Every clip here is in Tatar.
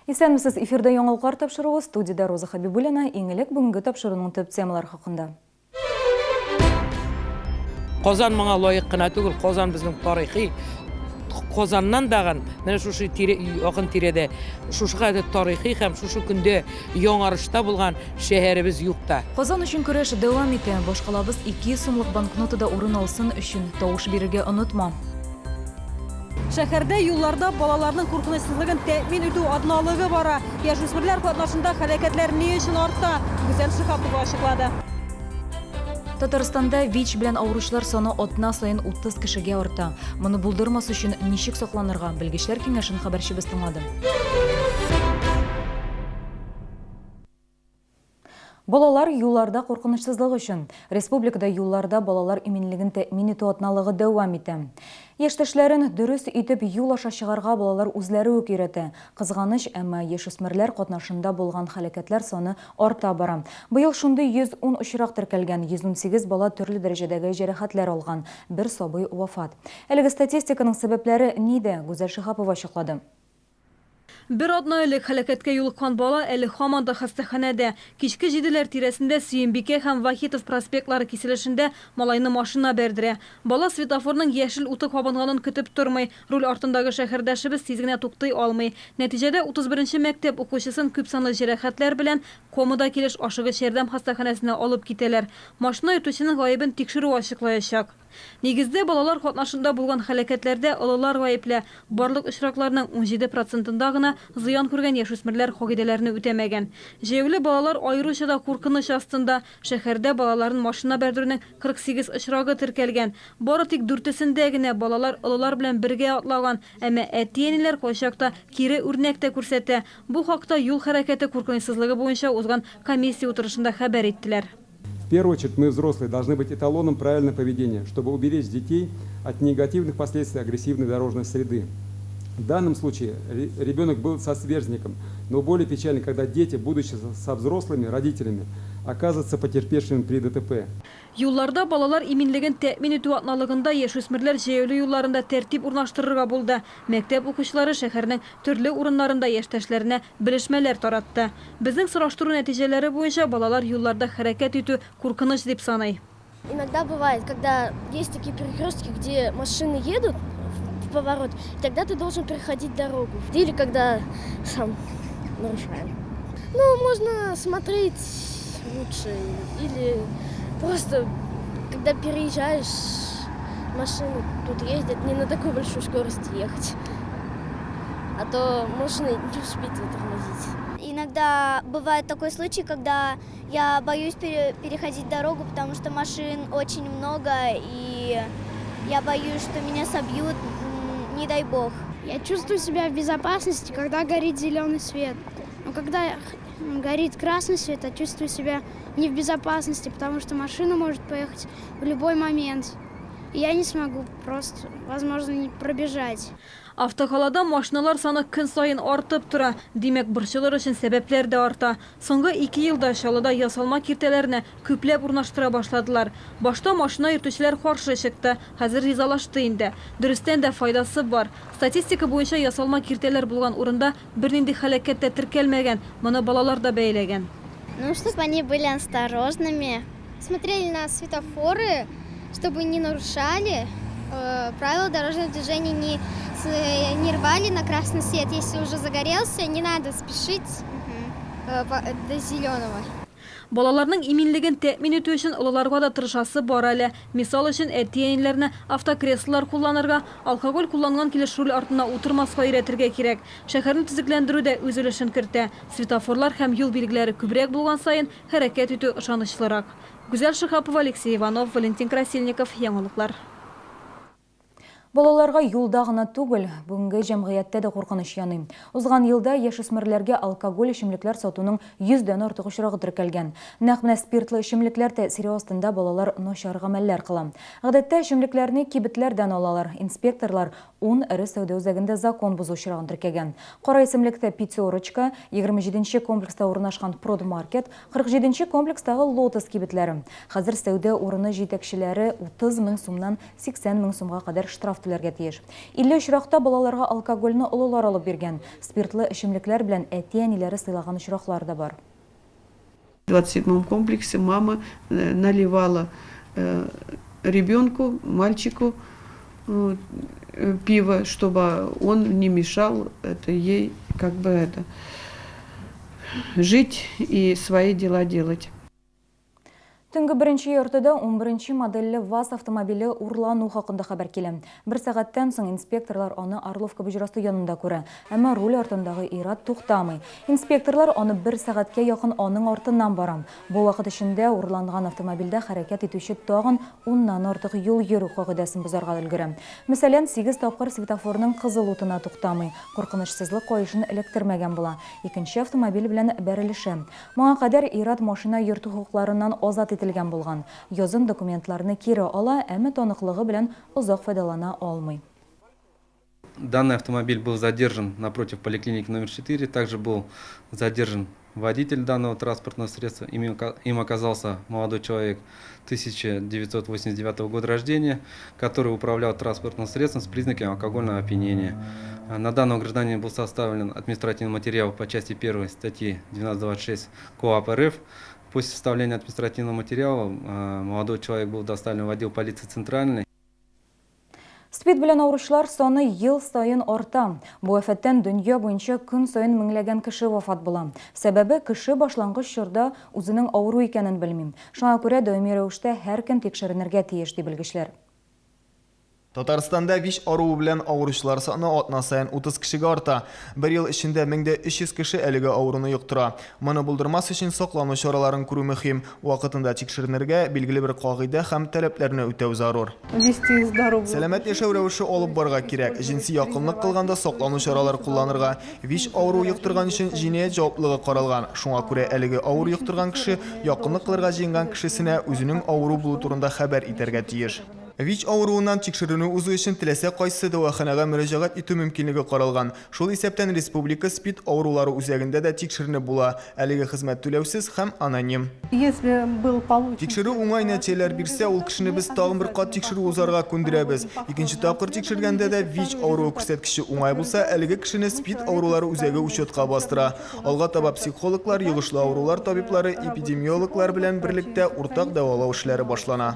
Исәнмесез, эфирда Яңалыклар тапшыруы, студиядә Роза Хәбибуллина. Иң элек бүгенге тапшыруның төп темалары хакында. Казан моңа лаек кына түгел, Казан безнең тарихи Казаннан дагын менә шушы тирә, якын тирәдә шушы хәтле тарихи һәм шушы көндә яңарышта булган шәһәребез юк та. Казан өчен көрәш дәвам итә. Башкалабыз 200 сумлык банкнотада урын алсын өчен тавыш бирергә онытма. Шәһәрдә юлларда балаларның куркынычсызлыгын тәэмин итү атналыгы бара. Яшүсмерләр катнашында һәлакәтләр ни өчен арта? Гүзәл Шиһапова ачыклады. Татарстанда ВИЧ белән авыручылар саны атна саен 30 кешегә арта. Моны булдырмас өчен ничек сакланырга? Белгечләр киңәшен хәбәрчебез тыңлады. Балалар юлларда куркынычсызлык өчен. Республикада юлларда балалар иминлеген тәэмин итү атналыгы дәвам итә. Яшьтәшләрен дөрес итеп юл аша чыгарга балалар үзләре үк өйрәтә. Кызганыч, әмма яшүсмерләр катнашында булган һәлакәтләр саны арта бара. Быел шундый 110 очрак теркәлгән, 118 бала төрле дәрәҗәдәге җәрәхәтләр алган, бер сабый вафат. Әлеге статистиканың сәбәпләре нидә, Гүзәл Шиһапова ачыклады. Бер атна элек һәлакәткә юлыккан бала әле һаман да хастаханәдә. Кичке җиделәр тирәсендә Сөембикә һәм Вахитов проспектлары киселешендә малайны машина бәрдерә. Бала светофорның яшел уты кабынганын көтеп тормый, руль артындагы шәһәрдәшебез тиз генә туктый алмый. Нәтиҗәдә, 31 нче мәктәп укучысын күпсанлы җәрәхәтләр белән комада килеш ашыгыч ярдәм хастаханәсенә алып китәләр. Машина йөртүченең гаебен тикшерү ачыклаячак. Нигездә, балалар катнашында булган һәлакәтләрдә олылар гаепле. Барлык очракларның 17 процентында гына зыян күргән яшүсмерләр кагыйдәләрне үтәмәгән. Җәяүле балалар аеруча да куркыныч астында. Шәһәрдә балаларын машина бәрдерүнең 48 очрагы теркәлгән. Бары тик дүртесендә генә балалар олылар белән бергә атлаган, әмма әти-әниләр кайчакта кире үрнәк тә күрсәтә. Бу хакта юл хәрәкәте куркынычсызлыгы буенча узган комиссия утырышында хәбәр иттеләр. В первую очередь мы, взрослые, должны быть эталоном правильного поведения, чтобы уберечь детей от негативных последствий агрессивной дорожной среды. В данном случае ребенок был со сверстником, но более печально, когда дети, будучи со взрослыми родителями, оказываются потерпевшими при ДТП. Юлларда балалар иминлеген тәэмин итү атналыгында яшүсмерләр җәяүле юлларында тәртип урнаштырырга булды. Мәктәп укучылары шәһәрнең төрле урыннарында яшьтәшләренә белешмәләр таратты. Безнең сораштыру нәтиҗәләре буенча, балалар юлларда хәрәкәт итү куркыныч дип саный. Иногда бывает, когда есть такие перекрестки, где машины едут в поворот, и тогда ты должен переходить дорогу. Или когда сам нарушаем. Ну, можно смотреть лучше, или просто, когда переезжаешь, машины тут ездят, не на такой большой скорости ехать. А то можно не успеть затормозить. Иногда бывает такой случай, когда я боюсь переходить дорогу, потому что машин очень много, и я боюсь, что меня собьют, не дай бог. Я чувствую себя в безопасности, когда горит зеленый свет. Но когда горит красный свет, я чувствую себя не в безопасности, потому что машина может поехать в любой момент. И я не смогу просто, возможно, не пробежать. Автокалада машиналар саны көн саен артып тора. Димәк, борчылыр өчен сәбәпләр дә арта. Соңгы ике елда Чаллыда ясалма киртәләрне күпләп урнаштыра башладылар. Башта машина йөртүчеләр каршы чыкты, хәзер ризалашты инде. Дөрестән дә, файдасы бар. Статистика буенча, ясалма киртәләр булган урында бернинди һәлакәт тә теркәлмәгән. Моны балалар да бәяләгән. Ну, чтобы они были осторожными. Смотрели на светофоры, чтобы не нарушали э, правила дорожного движения, не, не рвали на красный свет. Если уже загорелся, не надо спешить э, до зеленого. Балаларның иминлеген тәэмин итү өчен олыларга да тырышасы бар әле. Мисал өчен, әти-әниләрне автокреслолар кулланырга, алкоголь кулланган килеш руль артына утырмаска өйрәтергә кирәк. Шәһәрне төзекләндерү дә үз өлешен кертә. Светофорлар һәм юл билгеләре күбрәк булган саен, Хәрәкәт итү ышанычлырак. Гүзәл Шиһапова, Алексей Иванов, Валентин Красильников, Яңалыклар. Балаларга юлда гына түгел, бүгенге җәмгыятьтә дә куркыныч яный. Узган елда яшүсмерләргә алкоголь эчемлекләр сатуның йөздән артык очрагы теркәлгән. Нәкъ менә спиртлы эчемлекләр тәэсире астында балалар начар гамәлләр кыла. Гадәттә, эчемлекләрне кибетләрдән алалар. Инспекторлар Ун эре сәүдә үзәгендә закон бозу очрагын теркәгән. Кара исемлектә Пятерочка, 27 нче комплекста урнашкан Продмаркет, 47 нче комплекстагы Лотос кибетләре. Хәзер сәүдә урыны җитәкчеләре 30 мең сумнан 80 мең сумга кадәр штраф түләргә. түләргә тиеш. 50 очракта балаларга алкогольне олылар алып биргән. Спиртлы эчемлекләр белән әти-әниләре сыйлаган очраклар да бар. В 27 комплексе мама э, наливала э, ребенку, мальчику э, пиво, чтобы он не мешал это ей как бы это жить и свои дела делать. Төнге беренче яртыда унберенче модельле ВАЗ автомобиле урлану хакында хәбәр килә. Бер сәгатьтән соң инспекторлар аны Орловка боҗрасы янында күрә. Әмма руль артындагы ир-ат туктамый. Инспекторлар аны бер сәгатькә якын аның артыннан бара. Бу вакыт эчендә урланган автомобильдә хәрәкәт итүче тагын уннан артык юл йөрү кагыйдәсен бозарга өлгерә. Мәсәлән, сигез тапкыр светофорның кызыл утына туктамый, куркынычсызлык каешын эләктермәгән була, икенче автомобиль белән бәрелешә. Моңа кадәр ир-ат машина йөртү хокукларыннан азат ителгән булган. Язын документларны кире ала, әмма таныклыгы белән озак файдалана алмый. Данный автомобиль был задержан напротив поликлиники номер 4. Также был задержан водитель данного транспортного средства. Им оказался молодой человек 1989 года рождения, который управлял транспортным средством с признаками алкогольного опьянения. На данного гражданина был составлен административный материал по части 1 статьи 12.26 КоАП РФ. После составления административного материала молодой человек был доставлен в отдел полиции Центральный. СПИД белән авыручылар саны ел саен арта. Бу афәттән дөнья буенча көн саен меңләгән кеше вафат була. Сәбәбе, кеше башлангыч чорда үзенең авыру икәнен белми. Шуңа күрә даими рәвештә һәркем тикшеренергә тиеш, ди белгечләр. Татарстанда вич аруы белән авыручылар саны атна саен 30 кешегә арта. Бер ел эчендә 1300 кеше әлеге авыруны йоктыра. Моны булдырмас өчен саклану чараларын күрү мөһим. Вакытында тикшеренергә, билгеле бер кагыйдә һәм таләпләрне үтәү зарур. Сәламәт яшәү рәвеше алып барырга кирәк. Җенси якынлык кылганда саклану чаралары кулланырга. Вич авыруы йоктырган өчен җинаять җаваплылыгы каралган. Шуңа күрә әлеге авыру йоктырган кеше якынлык кылырга җыенган кешесенә үзенең авыру булу турында хәбәр итәргә тиеш. Вич авыруыннан тикшеренү узу өчен теләсә кайсы дәваханәгә мөрәҗәгать итү мөмкинлеге каралган. Шул исәптән Республика СПИД авырулары үзәгендә дә тикшеренеп була. Әлеге хезмәт түләүсез һәм аноним. Тикшерү уңай нәтиҗәләр бирсә, ул кешене без тагын бер кат тикшерү узарга күндерәбез. Икенче тапкыр тикшергәндә дә ВИЧ авыруы күрсәткече уңай булса, әлеге кешене СПИД авырулары үзәге учетка бастыра. Алга таба психологлар, йогышлы авырулар табиблары, эпидемиологлар белән берлектә уртак дәвалау эшләре башлана.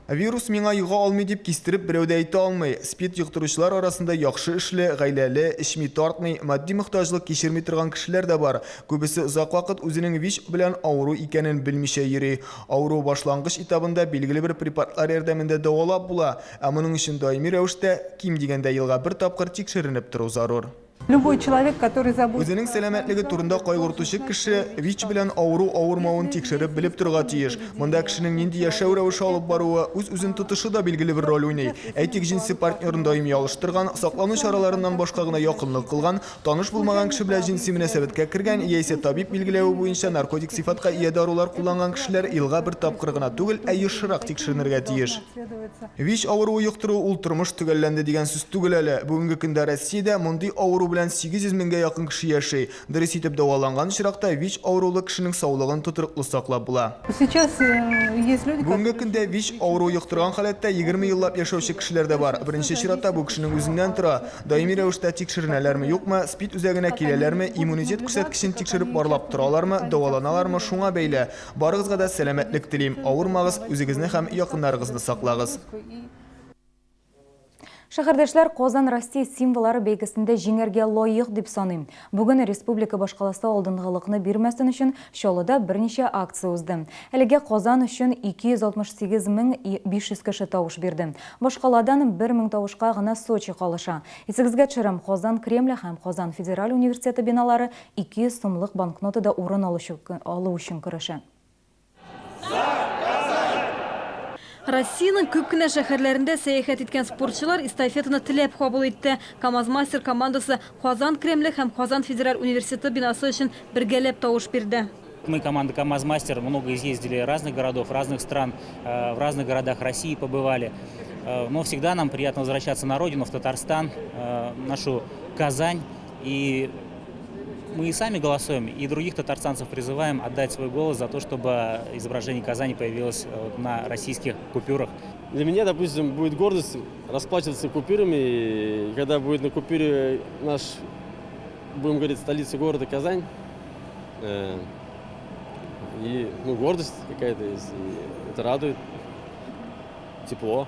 Вирус миңа йога алмый дип кистереп берәү дә әйтә алмый. Спид йоктыручылар арасында яхшы эшле, гаиләле, эчми-тартмый, матди мохтаҗлык кичерми торган кешеләр дә бар. Күбесе озак вакыт үзенең вич белән авыру икәнен белмичә йөри. Авыру башлангыч этабында билгеле бер препаратлар ярдәмендә дәвалап була, ә моның өчен даими рәвештә, ким дигәндә елга бер тапкыр тикшеренеп тору зарур. Любой человек, который заботится. Үзенең сәламәтлеге турында кайгыртучы кеше ВИЧ белән авыру-авырмавын тикшереп белеп торырга тиеш. Монда кешенең нинди яшәү рәвеше алып баруы, үз-үзен тотышы да билгеле бер роль уйный. Әйтик, җенси партнерын даими алыштырган, саклану чараларыннан башка гына якынлык кылган, таныш булмаган кеше белән җенси мөнәсәбәткә кергән яисә табиб билгеләве буенча наркотик сыйфатка ия дарулар кулланган кешеләр елга бер тапкыр гына түгел, ә ешрак тикшеренергә тиеш. ВИЧ авыруы йоктыру ул тормыш төгәлләнде дигән сүз түгел әле. Бүгенге көндә Россиядә мондый авыру белән 800 меңгә якын кеше яши. Дөрес итеп дәваланган очракта ВИЧ авырулы кешенең саулыгын тотрыклы саклап була. Бүгенге көндә ВИЧ авыруы йоктырган халәттә 20 еллап яшәүче кешеләр дә бар. Беренче чиратта бу кешенең үзеннән тора. Даими рәвештә тикшеренәләрме-юкмы, СПИД үзәгенә киләләрме, иммунитет күрсәткечен тикшереп барлап торалармы, дәваланалармы, шуңа бәйле. Барыгызга да сәламәтлек телим, авырмагыз, үзегезне һәм якыннарыгызны саклагыз. Шәһәрдәшләр Казан Россия символлары бәйгесендә җиңәргә лаек дип саныйм. Бүген республика башкаласы алдынгылыкны бирмәсен өчен Чаллыда берничә акция узды. Әлегә Казан өчен 268 мең 500 кеше тавыш бирде. Башкаладан бер мең тавышка гына Сочи калыша. Исегезгә төшерәм, Казан Кремле һәм Казан федераль университеты биналары 200 сумлык банкнотада урын алу өчен көрәшә. Россиянең күп кенә шәһәрләрендә сәяхәт иткән спортчылар эстафетаны теләп кабул итте. КАМАЗ-Мастер командасы Казан Кремле һәм Казан федераль университеты бинасы өчен бергәләп тавыш бирде. Мы, команда КАМАЗ-Мастер, много изъездили разных городов, разных стран, в разных городах России побывали. Но всегда нам приятно возвращаться на родину, в Татарстан, нашу Казань. И мы и сами голосуем, и других татарстанцев призываем отдать свой голос за то, чтобы изображение Казани появилось на российских купюрах. Для меня, допустим, будет гордость расплачиваться купюрами, и когда будет на купюре наш, будем говорить, столица города Казань, и, ну, гордость какая-то есть, и это радует. Тепло.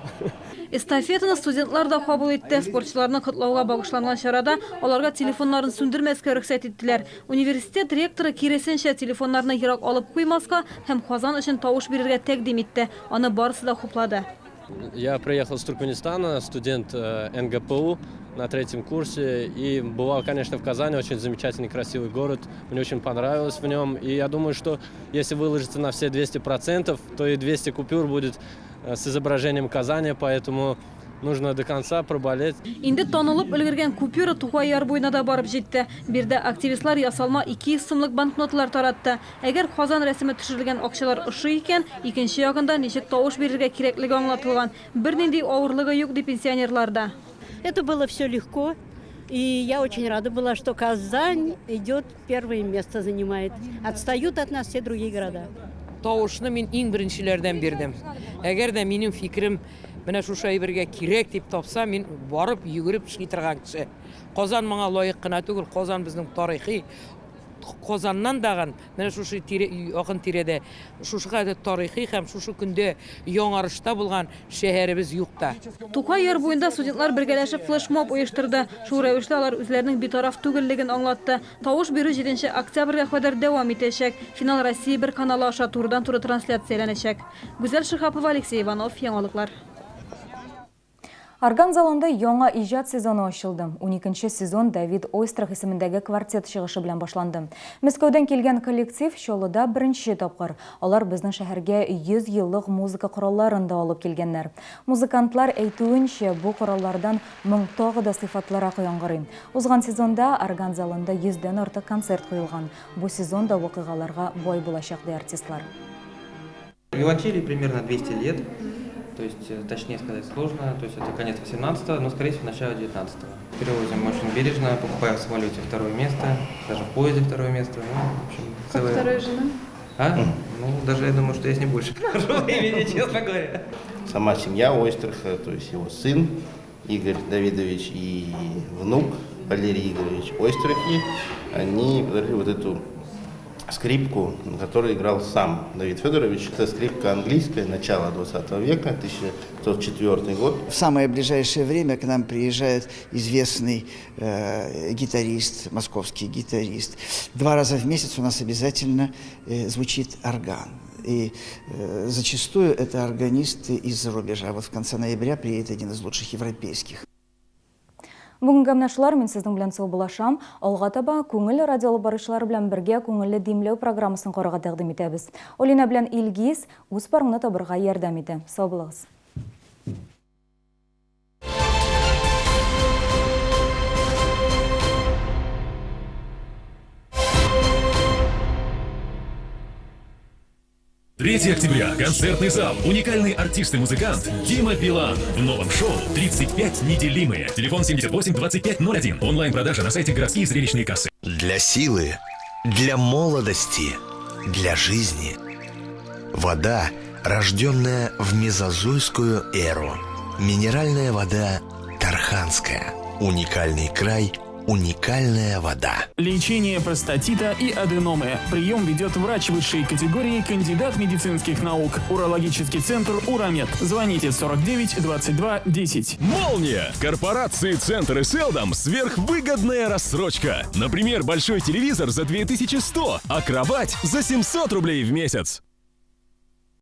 Эстафетаны студентлар да кабул итте. Спортчыларны котлауга багышланган чарада аларга телефоннарын сүндермәскә рөхсәт иттеләр. Университет ректоры киресенчә телефоннарны ерак алып куймаска һәм Казан өчен тавыш бирергә тәкъдим итте. Аны барысы да хуплады. Я приехал с Туркменистана, студент НГПУ на третьем курсе. И бывал, конечно, в Казани, очень замечательный, красивый город. Мне очень понравилось в нем. И я думаю, что если выложиться на все 200%, то и 200 купюр будет с изображением Казани, поэтому нужно до конца проболеть. Инде танылып өлгергән купюра Тукай яр буена да барып җитте. Биредә активистлар ясалма 200 сумлык банкнотлар таратты. Әгәр Казан рәсеме төшерелгән акчалар ошый икән, икенче ягында ничек тавыш бирергә кирәклеге аңлатылган. Бернинди авырлыгы юк, ди пенсионерлар да. Это было все легко. И я очень рада была, что Казань идет, первое место занимает. Отстают от нас все другие города. Тавышны мин иң беренчеләрдән бирдем. Әгәр дә минем фикерем менә шушы әйбергә кирәк дип тапса, мин барып йөгереп эшли торган кеше. Казан моңа лаек кына түгел, Казан безнең тарихи Казаннан дагын менә шушы якын тирәдә шушы хәтле тарихи һәм шушы көндә яңарышта булган шәһәребез юк та. Тукай яр буенда студентлар бергәләшеп флешмоб оештырды. Шул рәвешле алар үзләренең битараф түгеллеген аңлатты. Тавыш бирү 7 октябрьгә кадәр дәвам итәчәк. Финал Россия бер каналы аша турыдан-туры трансляцияләнәчәк. Гүзәл Шиһапова, Алексей Иванов, Яңалыклар. Орган залында яңа иҗат сезоны ачылды. 12 сезон Давид Ойстрах исемендәге квартет чыгышы белән башланды. Мәскәүдән килгән коллектив Чаллыда беренче тапкыр. Алар безнең шәһәргә 100 еллык музыка коралларын да алып килгәннәр. Музыкантлар әйтүенчә, бу кораллардан моң тагы да сыйфатлырак яңгырый. Узган сезонда орган залында 100дән артык концерт куелган. Бу сезон да вакыйгаларга бай булачак, ди артистлар. Виолончели примерно 200 лет. То есть, точнее сказать сложно, то есть это конец 18-го, но, скорее всего, начало 19-го. Перевозим очень бережно, покупаем в самолете второе место, даже в поезде второе место. Ну, в общем, Как целое... вторая жена? А? Ну, даже я думаю, что я с ней больше провожу времени, честно говоря. Сама семья Ойстраха, то есть его сын Игорь Давидович и внук Валерий Игоревич Ойстрахи, они подарили вот эту скрипку, на которой играл сам Давид Федорович. Это скрипка английская, начало 20 века, 1904 год. В самое ближайшее время к нам приезжает известный гитарист, московский гитарист. 2 раза в месяц у нас обязательно звучит орган. И зачастую это органисты из-за рубежа. Вот в конце ноября приедет один из лучших европейских. Бүгенге менә шулар, мин сезнең белән саубуллашам. Алга таба Күңел радио алып баручылары белән бергә Күңелле димләү программасын карарга тәкъдим итәбез. Олина белән Илгиз үз парыңны табырга ярдәм итә. Сау булыгыз. 3 октября. Концертный зал. Уникальный артист и музыкант Дима Билан. В новом шоу 35 неделимые. Телефон 78 25 01. Онлайн-продажа на сайте городские зрелищные кассы. Для силы, для молодости, для жизни. Вода, рожденная в мезозойскую эру. Минеральная вода Тарханская. Уникальный край, уникальная вода. Лечение простатита и аденомы. Прием ведет врач высшей категории, кандидат медицинских наук. Урологический центр «Урамед». Звоните 49 22 10. Молния! В корпорации «Центр» и «Селдом» сверхвыгодная рассрочка. Например, большой телевизор за 2100, а кровать за 700 рублей в месяц.